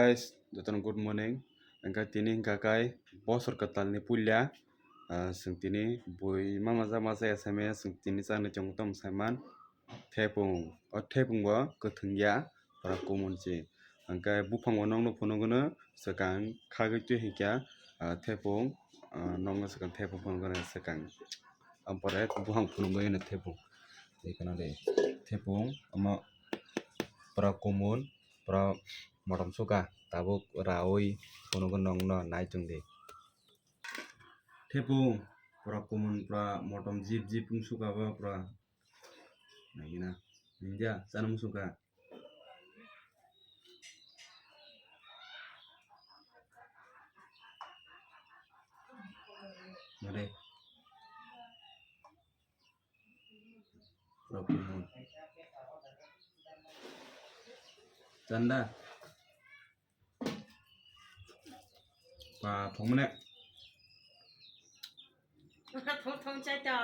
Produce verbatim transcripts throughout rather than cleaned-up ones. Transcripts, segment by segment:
Guys, jotono good morning. Hwnkhe tini hwnkha khe bosor kwtalni puila, ah, chwng tini bui ma maja maja S M S chwng tini chani chwng tong saiman. Thepung, o thepung bo kwthwng ya, pura kumun se. Hwnkhe buphang bo nokno phunukgwno swkang khagwi twi hwnkhe, ah, thepung, ah, nokno swkang thepung phunukgwno swkang. Ampore buphang phunukgwi hwno thepung. Ekheno de thepung omo pura kumun, pura motom suka, tabuk raui phunukgwi nokno nai tongdi. Thepung pura kumun, pura motom jip jip wng suka bo pura. Naigina. India, chana musuka. Mare. Pura kumun. Chanda. Ba, thongmane. Thong, thong, chai ta.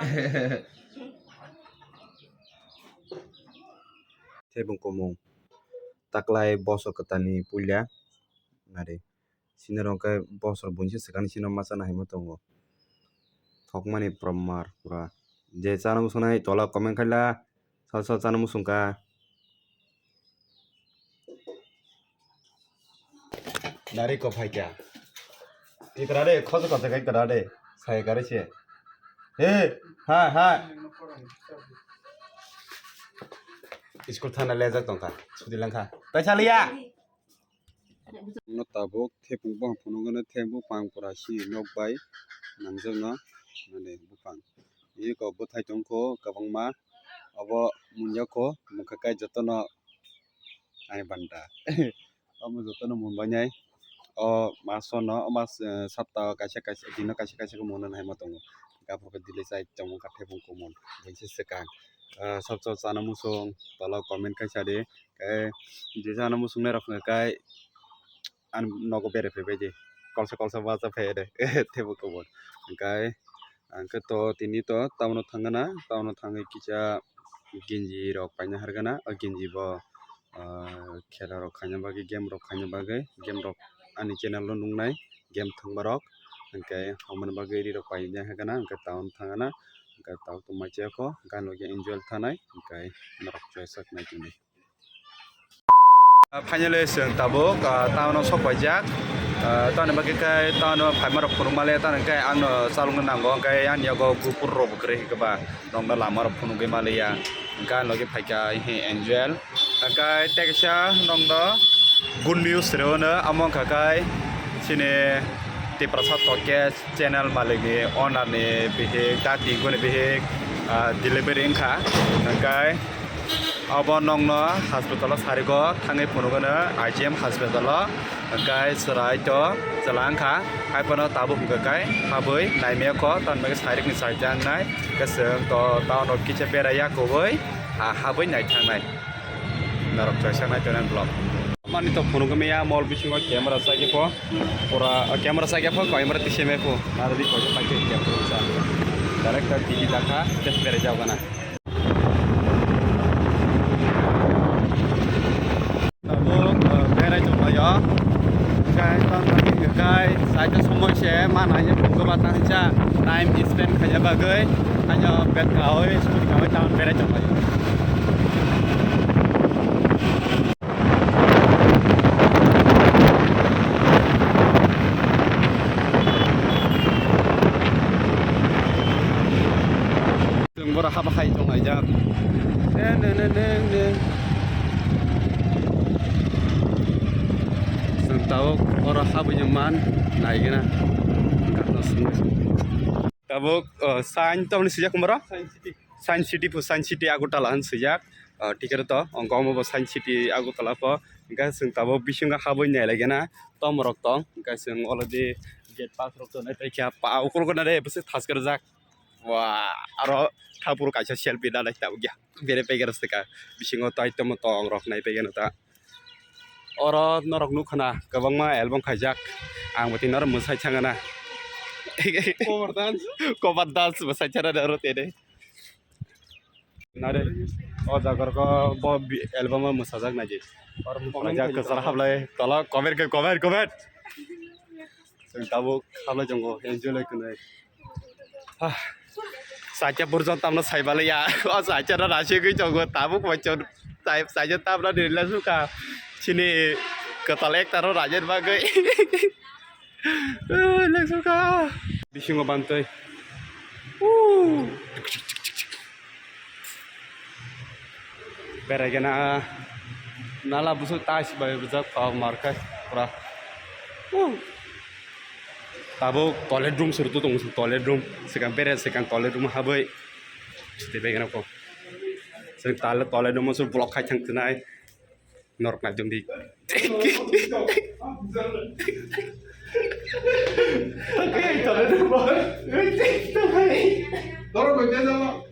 Thebung komung. Taklai bosor kwtalni puila. Nari. Sini rok khe bosor buinse swkang sino masa nai ma tongo. Thokmani promar pura. Je chana musunai tola comment khaila. Sal sal chana musungkha. Nari ko phaikya. Ikra de, khoso khoso kai ikra de. Sai kare se. He, ha, ha. School thana lejak tongkha. Sudi langkha. Tai saliya. No tabuk thepung bang phunukgwno thepung bang pura si nok bai nangjakno mane buphang. Iko bwthai tongkho kwbangma, obo munyakho mungkha kai jotono ani banda. Omo jotono munbainai. O masono, o mas, eh, saptao kaisa kaisa, dino kaisa kaisa khe muna nai ma tongo. Gaphuru khe dili chai tongo kha thepung kumun, buinse swkang. Eh, sab sab chana musung, tola comment khai sadi. Eh, je chana musungnai rok hwnkhe kai, ani nogo bere phaibai di. Kolsa kolsa bacha phai de. Thebo kobor. Hwnkhe ang khe to tini to town o thangana, town o thangwi kisa genji rok paina hargana. O genji bo, ah, khela rok khaina bagwi, game rok khaina bagwi, game rok ani channel o nuknai game thwngma rok. Hwnkhe omo ni bagwi ri rok paina hargana, hwnkhe town thangana, hwnkhe town tongma chaya kho, hwnkhe ang logio enjoy thanai, hwnkhe norok choisak nai tongdi. Ah, finally, chwng tabuk, ah, town o sok paijak. Ah, tamoni bagwi khe town o phaima rok phunukma le, tamoni khe ang no chalokna nango, hwnkhe ani yago gupur rok bo kwrwi hwnkhe ba nokno lama rok phunugwi ma liya. Hwnkhe ani logi phaikha he Angel. Hwnkhe tei kaisa nokno good news rw hwno, amo wngkha khe chini Tiprasa Tokes channel malik ni owner ni bihik, ta tingkuni bihik, ah, delivery wngkha. Hwnkhe Obo nokno hospital o sarigo thangwi phunukgwno I G M hospital o, hwnkhe chwrai to chwla wngkha, haiphano tabuk hwnkhe kai habwi naimaya kho, tamni bagwi sairikni saita wngnai, hwnkhe chwng to town o kisa beraiya kubui, ah, habwi naithangnai. Norok choisak nai tongnai vlog. Mani to phunukgwi maya mall bisingo camera chakhe pho, pura, ah, camera chakhe pho, camera tisai mai pho, narwgwi koitok paikhe camera sa. Direct ta T V dakha, just beraijak gana. Tabuk, uh, berai tonglaio. Kai tongmani kai saita somoi se mana ye phungo ba tangsa time spend khaina bagwi ayo bed kawi scooty kawi tang berai tonglaio. Chwng boro haba hai tong laijak. Ne, ne, ne, ne, ne. Chwng tabuk oro habwi man naigena. Tabuk, uh, sign tamni swijak moro? Science City. Science City pho, Science City Agartala hin swijak. Ah, ticket to, ongko omo bo Science City Agartala pho. Hingke chwng tabuk bisingo habwi nai lai gana, tom rok tong. Hingke chwng already gate pass rok tongnai paikha, pa ukul gana de, bwswk thaskar jak. Wa, aro thapur kaisa selfie da lai tabuk ya. Bere paikar swka, bisingo tai tomo tong rok nai paikha ta. Oro norok nukha na, kwbangma album khaijak. Ang bo tini oro mwsai thangana. Cover dance. Cover dance mwsai thangana oro tene. Nare, o jaga ko bo bi-, album o mwsajak naidi. Raja kwchar hablai, tola comment khe, comment, comment. Chwng tabuk hablai tongo, enjoy lai khwnai. Ah, sacha burjon tamno saibalai ya. O sacha no nasik oi tongo, tabuk bo chwng sai-, sacha tamno nirila suka. Chini kwtal ekta no rajen bagwi. Leksuka. Bisingo bantwi. Woo. Berai gana. Nala busu tais bai bujak pa marka pura. Woo. Tabuk toilet room suru tu tong, toilet room. Sekang bere sekang toilet room habai. Sete bai gana ko. Sekang toilet room suru block khai thang tunai. Norok naitong di.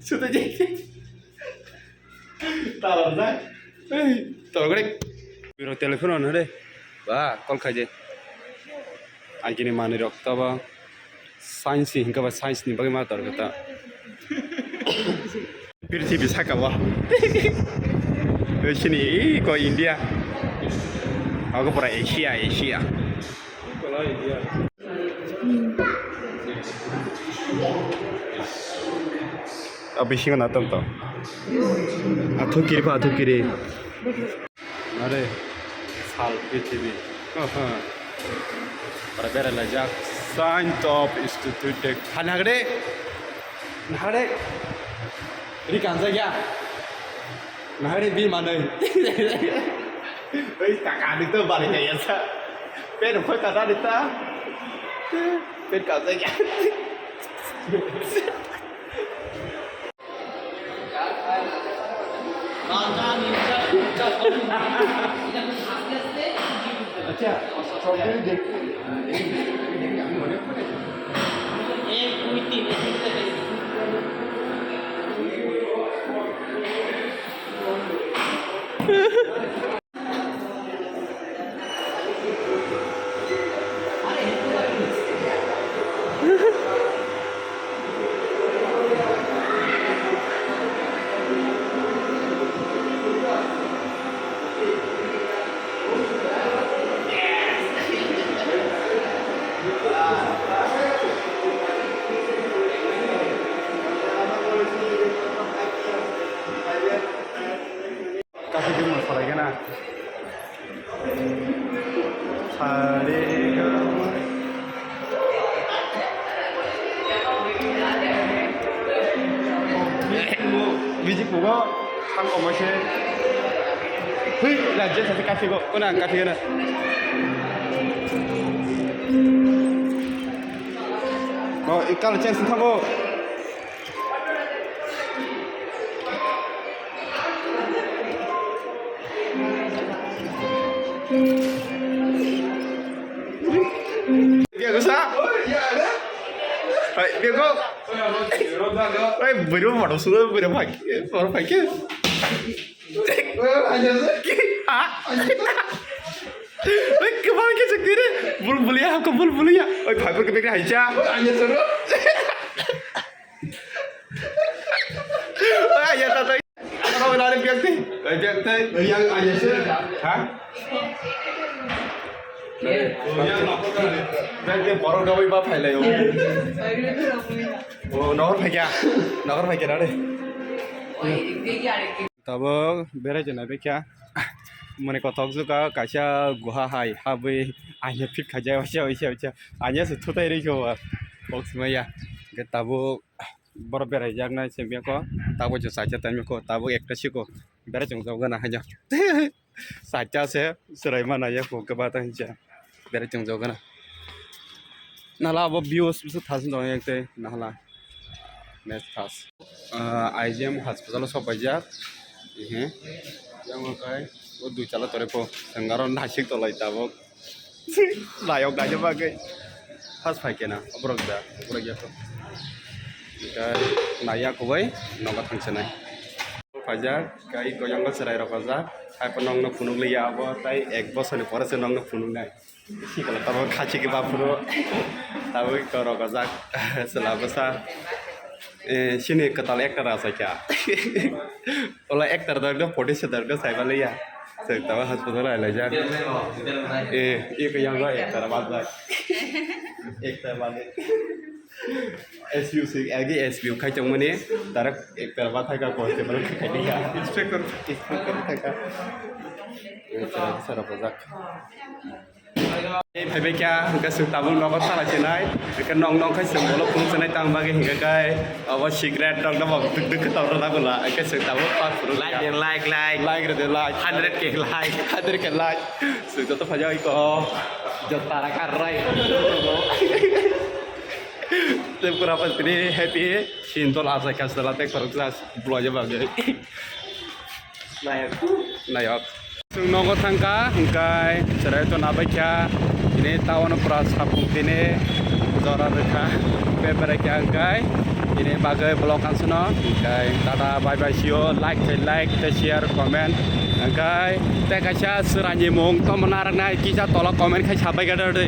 Sudah jadi. Tahu kan? Biro telepon on deh. Wah, call kaje. Agini manwi rok tabo science ni hingka ba science ni bagwi ma tor kha ta. Prithibi saka o. Sini ko India. Ako pura Asia, Asia. A bisingo na tong tong. Athukiri pa athukiri. Are, sal prithibi. Aha. Para bera lajak. Sign of institute. Hanagde. Nahare. Ri kanjak ya. Nahare bi manai. Oi, taka dik to bari jaya sa. Pen hoi kata dik ta. Pen kanjak ya. Kathi khe mung salai gana. Sare ga ma. Music pugo, sang komo se. Hui, la je sa kathi go, kuna kathi gana. Oh, ikal chance thago. Biago sa? Hai, biago. Hai, buru buru sudah buru pakai, buru pakai. Ha? Hai, kebal ke cek diri. Bul bulia, aku bul bulia. Hai, fiber ke pakai aja. Hai, ya tata. Ano ko nari biak tei? Ai, biak tei. Yang aja sih. Ha? Biak tei borok gawi ba phailai o. O, nokor phaikya. Nokor phaikya nari. Tabuk berai jana bekya. Mane kothok juka kaisa guha hai habwi aine fit khaijak waisa waisa waisa. Aine se thutai rikho box maya. Ke tabuk. Borok berai jaknai se miyako, tabuk je sacha tangmiko, tabuk ekta siko berai chwngjak gana haino. Sacha se chwrai mana ya ko kwbata hincha berai chwngjak gana. Nala abo views bisu thas wng tong ek tei nahla. Mes thas. Ah, I G M hospital o sok paijak. Ehe. Yang kai o dui chala tore po sengaro nasik tolai tabuk. Nayok naina bagwi. First phaikhe na, oborok da, oborok ya to. Naiya kubai, nogo thangsinai. Phaijak, kai koyongo chwrai rok phaijak. Hai phano nokno phunuk liya abo, tai ek bosor ni pore se nokno phunuk nai. Sikala tamo khachi khe ba phuru. Tabuk to rok phaijak, chwla bwsa. Eh, sini kwtal actor asai kha. Ola actor dok do, producer dok do, sai baliya. Sai tawa hospital ai laijak. Eh, iko yang go actor bajak. Actor bajak. S P U si, agi S P U khai tongmani, tarak actor ba thaka constable khai tongya. Inspector, inspector thaka. Eh, sara, sara bajak. Ei phaibai kha, hwnkhe chwng tabuk nogo thala chinai, hwnkhe nok nok khai chwng bolok phung chinai tang bagwi hwnkhe kai, abo secret rok no bo duk duk khe tong rwna bwla, hwnkhe chwng tabuk pak phuru Like kha. And like, like. Like rwdi, like. Hundred K like. Hundred K like. Chwng joto phaijak iko. Jotara kha rai. Tei pura pantri happy. Sintol asai kha sala tei khoroksa bloja bagwi. Nayok. Nayok. Chwng nogo thangkha, hwnkhe chwrai to nabaikha, tini town pura sapung tini jora rwkha, bebrai kha hwnkhe, tini bagwi vlog kansano, hwnkhe tata bye bye see you, like khai like tei share comment, hwnkhe tei kaisa chwraini mung tongmo narwknai kisa tola comment khai sabai kha de.